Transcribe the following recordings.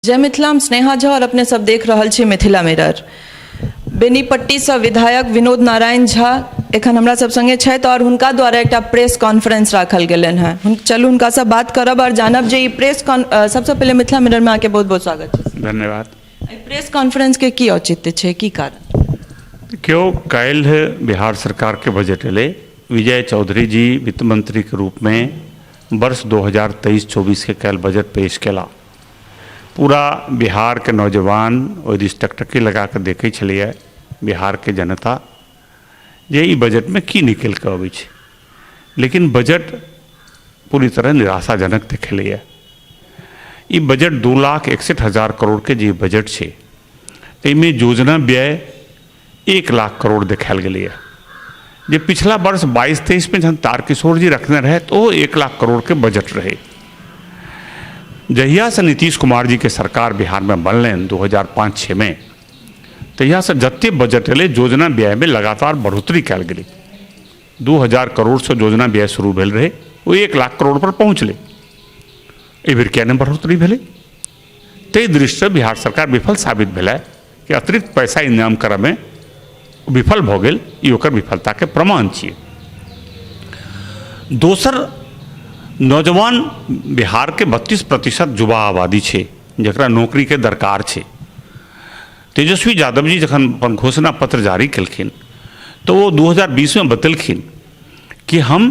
जय मिथिला, हम स्नेहा झा और अपने सब देख रहल छी मिथिला मिरर। बेनीपट्टीसँ विधायक विनोद नारायण झा एखन हमरा सब संगे छथि और हुनका द्वारा एकटा प्रेस कॉन्फ्रेंस राखल गेलनि हेँ। चलू हुनकासँ बात करब और जानब जे ई प्रेस कॉन सबसँ पहिले मिथिला मिररमे अहाँके बहुत बहुत स्वागत छै। धन्यवाद। एहि प्रेस कॉन्फ्रेंस के की औचित्य छै, की कारण? देखियौ, काल्हि बिहार सरकारके बजट एलै। विजय चौधरी जी वित्त मंत्रीके रूपमे वर्ष 2023-24 के काल्हि बजट पेश केला। पूरा बिहारके नौजवान ओहि दिस टकटकी लगा कऽ देखै छलैए, बिहारके जनता, जे ई बजटमे की निकलि कऽ अबै छै। लेकिन बजट पूरी तरह निराशाजनक देखेलैए। ई बजट 2,61,000 करोड़के जे बजट छै, ताहिमे योजना व्यय 1 लाख करोड़ देखायल गेलैए, जे पिछला वर्ष 22-23मे जहन तारकिशोर जी रखने रहै तऽ ओहो 1 लाख करोड़के बजट रहै। जहियासँ नीतीश कुमार जीके सरकार बिहारमे बनलनि 2005-6मे, तहियासँ जतेक बजट एलै, योजना व्ययमे लगातार बढ़ोतरी कयल गेलै। 2000 करोड़सँ योजना व्यय शुरू भेल रहै, ओ 1 लाख करोड़पर पहुँचलै। एहिबेर किया नहि बढ़ोतरी भेलै? ताहि दृष्टिसँ बिहार सरकार विफल साबित भेलै कि अतिरिक्त पैसा इंतजाम करयमे विफल भऽ गेल। ई ओकर विफलताके प्रमाण छियै। दोसर, नौजवान बिहारके 32% युवा आबादी छै, जकरा नौकरीके दरकार छै। तेजस्वी यादव जी जखन अपन घोषणा पत्र जारी केलखिन तऽ ओ 2020मे बतेलखिन कि हम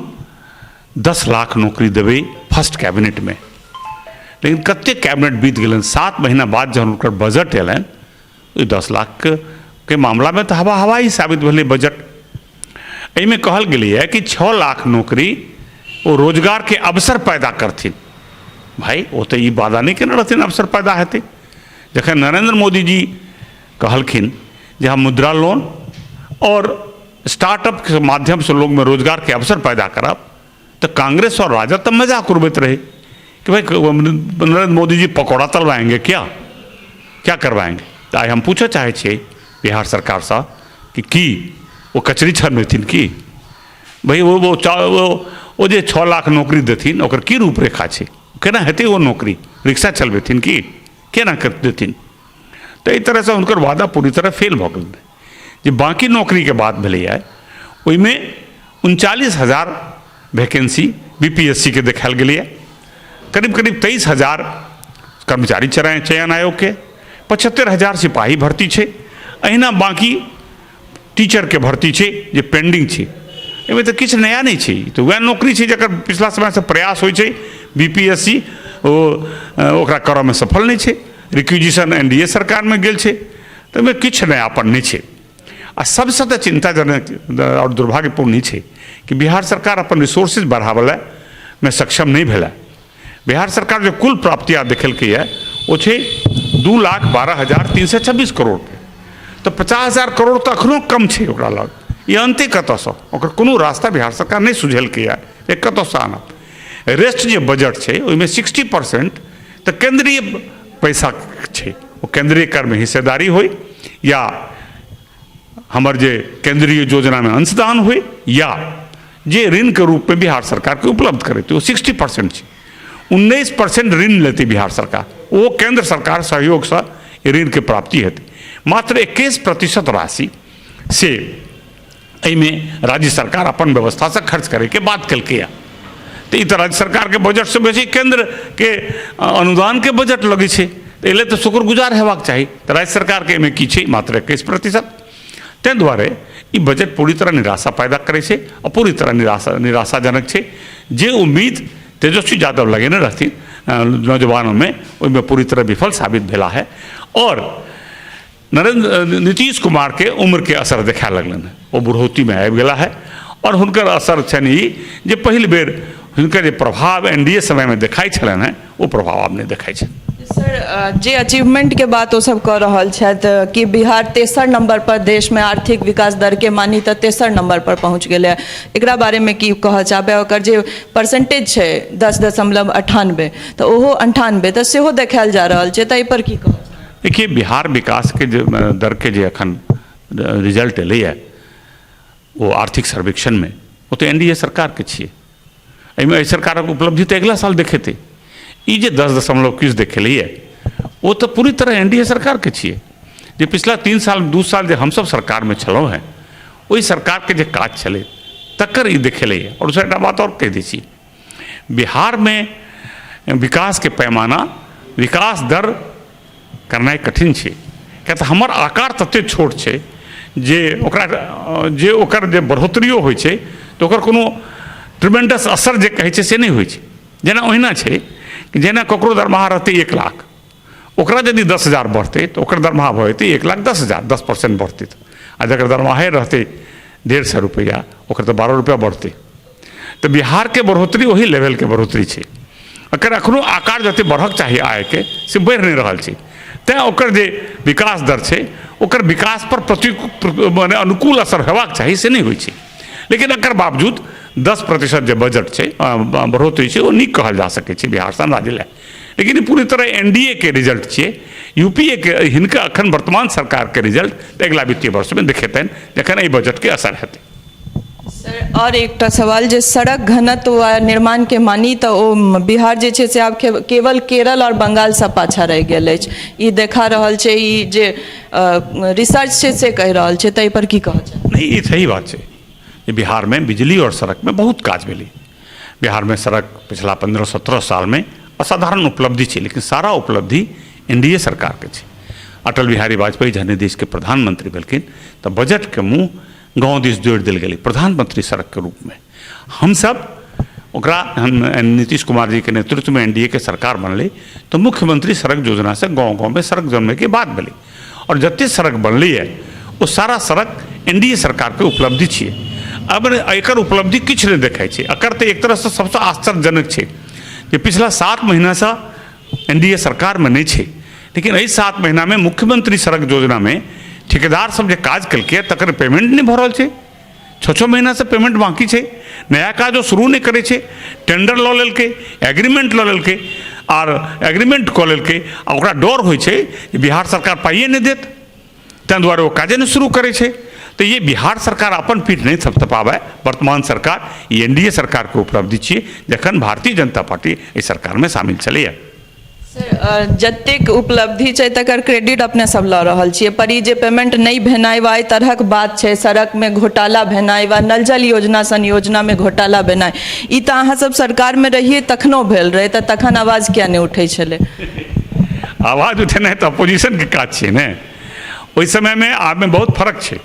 10 लाख नौकरी देबै फर्स्ट कैबिनेटमे। लेकिन कतेक कैबिनेट बीत गेलनि, 7 महीना बाद जहन हुनकर बजट अयलनि, ओहि 10 लाखके मामलामे तऽ हवा हवाई साबित भेलै बजट। एहिमे कहल गेलैए कि 6 लाख नौकरी ओ रोजगारके अवसर पैदा करथिन। भाइ, ओ तऽ ई वादा नहि केने रहथिन अवसर पैदा हेतै। जखन नरेन्द्र मोदी जी कहलखिन जे हम मुद्रा लोन और स्टार्टअपके माध्यमसँ लोकमे रोजगारके अवसर पैदा करब, तऽ कांग्रेस और राजद तऽ मजाक उड़बैत रहै कि भाई, नरेंद्र मोदी जी पकौड़ा तलवाएंगे क्या, क्या करवाएंगे? तऽ आइ हम पूछऽ चाहै छियै बिहार सरकारसँ कि की ओ कचरी छनबेथिन की? भाइ, ओ जे 6 लाख नौकरी देथिन, ओकर की रूपरेखा छै? केना हेतै ओ नौकरी? रिक्शा चलबेथिन की? केना कर देथिन? तऽ एहि तरहसँ हुनकर वादा पूरी तरह फेल भऽ गेल। जे बाँकी नौकरीके बात भेलैए, ओहिमे 39,000 वैकेन्सी BPSC के देखायल गेलैए, करीब करीब 23,000 कर्मचारी चयन आयोगके, 75,000 सिपाही भर्ती छै। अहिना बाँकी टीचरके भर्ती छै जे पेंडिंग छै। एहिमे तऽ किछु नया नहि छै, तऽ वएह नौकरी छै जकर पिछला समयसँ प्रयास होइ छै। BPSC ओ ओकरा करऽमे सफल नहि छै। रिक्विजिशन NDA सरकारमे गेल छै। तऽ एहिमे किछु नयापन नहि छै। आ सबसँ तऽ चिन्ताजनक आओर दुर्भाग्यपूर्ण ई छै कि बिहार सरकार अपन रिसोर्सेज बढ़ाबऽ लए मे सक्षम नहि भेलै। बिहार सरकार जे कुल प्राप्ति आ देखेलकैए, ओ छै 2,12,326 करोड़। तऽ 50,000 करोड़ तऽ एखनो कम छै ओकरा लग। ई अनतै कतऽसँ? ओकर कोनो रास्ता बिहार सरकार नहि सुझेलकैए जे कतऽसँ आनत। रेस्ट जे बजट छै, ओहिमे 60% तऽ केन्द्रीय पैसा छै। ओ केन्द्रीय करमे हिस्सेदारी होइ या हमर जे केन्द्रीय योजनामे अंशदान होइ या जे ऋणके रूपमे बिहार सरकारके उपलब्ध करेतै, ओ 60% छै। 19% ऋण लेतै बिहार सरकार, ओ केन्द्र सरकार सहयोगसँ ऋणके प्राप्ति हेतै। मात्र 21% राशि से एहिमे राज्य सरकार अपन व्यवस्थासँ खर्च करैके बात केलकैए। तऽ ई तऽ राज्य सरकारके बजटसँ बेसी केन्द्रके अनुदानके बजट लगै छै। तऽ एहि लेल तऽ शुक्रगुजार हेबाक चाही। तऽ राज्य सरकारके एहिमे की छै? मात्र 21%। ताहि दुआरे ई बजट पूरी तरह निराशा पैदा करै छै आ पूरी तरह निराशाजनक छै। जे उम्मीद तेजस्वी यादव लगेने रहथिन नौजवानोमे, ओहिमे पूरी तरह विफल साबित भेला है। आओर नरेंद्र नीतीश कुमारके उम्रके असर देखाए लगलनि हेँ। ओ बुढ़ौतीमे आबि गेला है आओर हुनकर असर छनि ई जे पहिल बेर हुनकर जे प्रभाव NDA समयमे देखाइ छलनि हेँ, ओ प्रभाव आब नहि देखाइ छै। सर, जे अचीवमेंट के बात ओ सब कऽ रहल छथि कि बिहार तेसर नंबर पर देशमे आर्थिक विकास दर के मानी तऽ तेसर नंबर पर पहुंच गेलै, एकरा बारेमे की कहऽ चाहबै? ओकर जे परसेंटेज छै 10.98, तऽ ओहो 98 तऽ सेहो देखायल जा रहल छै, तऽ एहिपर की कहब? देखिए, बिहार विकासके जे दरके जे एखन रिजल्ट एलैए ओ आर्थिक सर्वेक्षणमे, ओ तऽ NDA सरकारके छियै। एहिमे एहि सरकारक उपलब्धि तऽ अगिला साल देखेतै। ई जे दस दशमलव किछु देखेलैए, ओ तऽ पूरी तरह एन डी ए सरकारके छियै। जे पिछला 3 साल, 2 साल जे हमसभ सरकारमे छलहुँ हेँ, ओहि सरकारके जे काज छलै, तकर ई देखेलैए। आओर दोसर एकटा बात आओर कहि दै छी, बिहारमे विकासके पैमाना, विकास दर करनाइ कठिन छै, किएक तऽ हमर आकार ततेक छोट छै जे ओकरा जे ओकर जे बढ़ोतरियो होइ छै तऽ ओकर कोनो ट्रिमेंडस असर जे कहै छै से नहि होइ छै। जेना ओहिना छै कि जेना ककरो दरमाहा रहतै 1 लाख, ओकरा यदि 10,000 बढ़तै तऽ ओकर दरमाहा भऽ जेतै 1,10,000, 10% बढ़तै तऽ। आ जकर दरमाहे रहतै 150 रुपैआ, ओकर तऽ 12 रुपैआ बढ़तै। तऽ बिहारके बढ़ोतरी ओही लेवलके बढ़ोतरी छै। एकर एखनो आकार जतेक बढ़क चाही आयके, से बढ़ि नहि रहल छै। तैँ ओकर जे विकास दर छै, ओकर विकासपर प्रति मने अनुकूल असर हेबाक चाही, से नहि होइ छै। लेकिन एकर बावजूद 10% जे बजट छै, बढ़ोतरी छै, ओ नीक कहल जा सकै छै बिहार सन राज्य लए। लेकिन ई पूरी तरह एन डी ए के रिजल्ट छियै। यू पी ए के, हिनका एखन वर्तमान सरकारके रिजल्ट अगिला वित्तीय वर्षमे देखेतनि, जखन एहि बजटके असर हेतै। सर, आओर एकटा सवाल जे सड़क घनत्व वा निर्माणके मानी तऽ ओ बिहार जे छै से आब केवल केरल आओर बंगालसँ पाछाँ रहि गेल अछि, ई देखा रहल छै। ई जे रिसर्च छै से कहि रहल छै, तऽ एहिपर की कहऽ चाहब? नहि, ई सही बात छै जे बिहारमे बिजली आओर सड़कमे बहुत काज भेलै। बिहारमे सड़क पिछला 15-17 सालमे असाधारण उपलब्धि छै, लेकिन सारा उपलब्धि एन डी ए सरकारके छै। अटल बिहारी वाजपेयी जहने देशके प्रधानमंत्री भेलखिन तऽ बजटके मुँह गाँव दिस जोड़ि देल गेलै प्रधानमंत्री सड़कके रूपमे। हमसभ ओकरा, नीतीश कुमार जीके नेतृत्वमे एन डी ए के सरकार बनलै तऽ मुख्यमंत्री सड़क योजनासँ गाँव गाँवमे सड़क बनबैके बात भेलै आओर जतेक सड़क बनलैए, ओ सारा सड़क एन डी ए सरकारके उपलब्धि छियै। अब एकर उपलब्धि किछु नहि देखाइ छै। एकर तऽ एक तरहसँ सबसँ आश्चर्यजनक छै जे पिछला 7 महीनासँ एन डी ए सरकारमे नहि छै, लेकिन एहि 7 महीनामे मुख्यमंत्री सड़क योजनामे ठेकेदार सब जे काज केलकै, तकर पेमेंट नहि भऽ रहल छै। 6-6 महीनासँ पेमेंट बाँकी छै। नया काज ओ शुरू नहि करै छै। टेंडर लऽ लेलकै, एग्रीमेंट लऽ लेलकै आर एग्रीमेंट कऽ लेलकै आ ओकरा डर होइ छै जे बिहार सरकार पाइए नहि देत, ताहि दुआरे ओ काजे नहि शुरू करै छै। तऽ ये बिहार सरकार अपन पीठ नहि थपथपाबै वर्तमान सरकार, ई एन डी ए सरकारके उपलब्धि छियै, जखन भारतीय जनता पार्टी एहि सरकारमे शामिल छलैए। सर, जतेक उपलब्धि छै तकर क्रेडिट अपने सब लऽ रहल छियै, पर ई जे पेमेंट नहि भेनाइ वा एहि तरहक बात छै, सड़कमे घोटाला भेनाइ वा नल जल योजना सन योजनामे घोटाला भेनाइ, ई तऽ अहाँ सब सरकारमे रहियै तखनो भेल रहै, तऽ तखन आवाज किया नहि उठै छलै? आवाज उठेनाइ तऽ अपोजिशनके काज छियै ने। ओहि समयमे आबमे बहुत फर्क छै।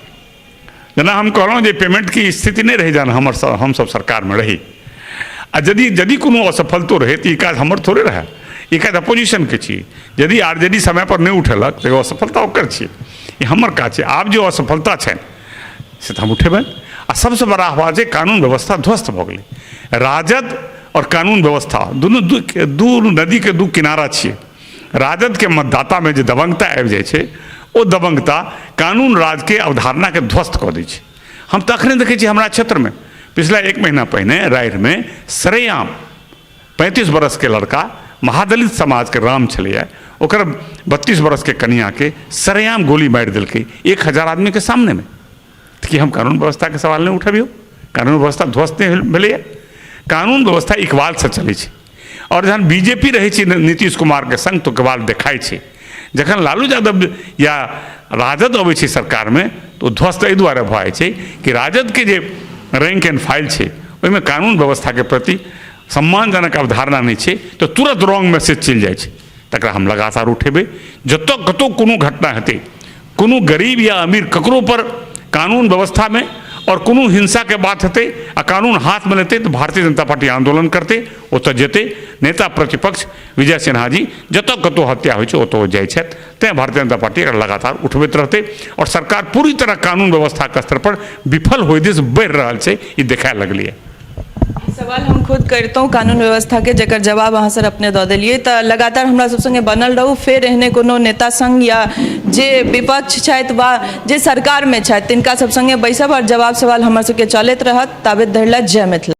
जेना हम कहलहुँ जे पेमेंटके स्थिति नहि रहै जहन हमर हमसभ सरकारमे रही। आ यदि यदि कोनो असफलतो रहै तऽ ई काज हमर थोड़े रहए, ई काज अपोजिशनके छी। यदि आर जे डी समयपर नहि उठेलक तऽ असफलता ओकर छियै, ई हमर काज छै। आब जे असफलता छनि से तऽ हम उठेबनि। आ सबसँ बड़ा आवाज जे कानून व्यवस्था ध्वस्त भऽ गेलै। राजद आओर कानून व्यवस्था दुनू दू नदीके दू किनारा छियै। राजदके मतदातामे जे दबंगता आबि जाइ छै, ओ दबंगता कानून राजके अवधारणाके ध्वस्त कऽ दै छै। हम तऽ अखने देखै छी, हमरा क्षेत्रमे पिछला एक महीना पहिने राढ़िमे सरेआम 35 बरसके लड़का, महादलित समाजके राम छलैए, ओकर 32 बरसके कनिआँके सरेआम गोली मारि देलकै 1000 आदमीके सामनेमे। तऽ की हम कानून व्यवस्थाके सवाल नहि उठबियौ? कानून व्यवस्था ध्वस्त नहि भेलैए? कानून व्यवस्था इकबालसँ चलै छै आओर जहन बी जे पी रहै छै नीतीश कुमारके सङ्ग तऽ इकबाल देखाइ छै। जखन लालू यादव या राजद अबै छै सरकारमे तऽ ओ ध्वस्त एहि दुआरे भऽ जाइ छै कि राजदके जे रैंक एंड फाइल छै, ओहिमे कानून व्यवस्थाके प्रति सम्मानजनक अवधारणा नहि छै, तऽ तुरंत रॉन्ग मैसेज चलि जाइ छै। तकरा हम लगातार उठेबै। जतऽ कतहु कोनो घटना हेतै, कोनो गरीब या अमीर, ककरो पर कानून व्यवस्थामे आओर कोनो हिंसाके बात हेतै आ कानून हाथमे लेतै, तऽ भारतीय जनता पार्टी आन्दोलन करतै, ओतऽ जेतै। नेता प्रतिपक्ष विजय सिन्हा जी जतऽ कतहु हत्या होइ छै, ओतऽ ओ जाइ छथि। तैँ भारतीय जनता पार्टी एकरा लगातार उठबैत रहतै आओर सरकार पूरी तरह कानून व्यवस्थाके स्तर पर विफल होइ दिस बढ़ि रहल छै, ई देखाए लगलैए। ई सवाल हम खुद करितहुँ कानून व्यवस्थाके, जकर जवाब अहाँ सर अपने दऽ देलियै। तऽ लगातार हमरा सब सङ्गे बनल रहू। फेर एहने कोनो नेता सङ्ग या जे विपक्ष छथि वा जे सरकारमे छथि, तिनका सब सङ्गे बैसब आओर जवाब सवाल हमर सबके चलैत रहत। ताबत धरि लए जय मिथिला।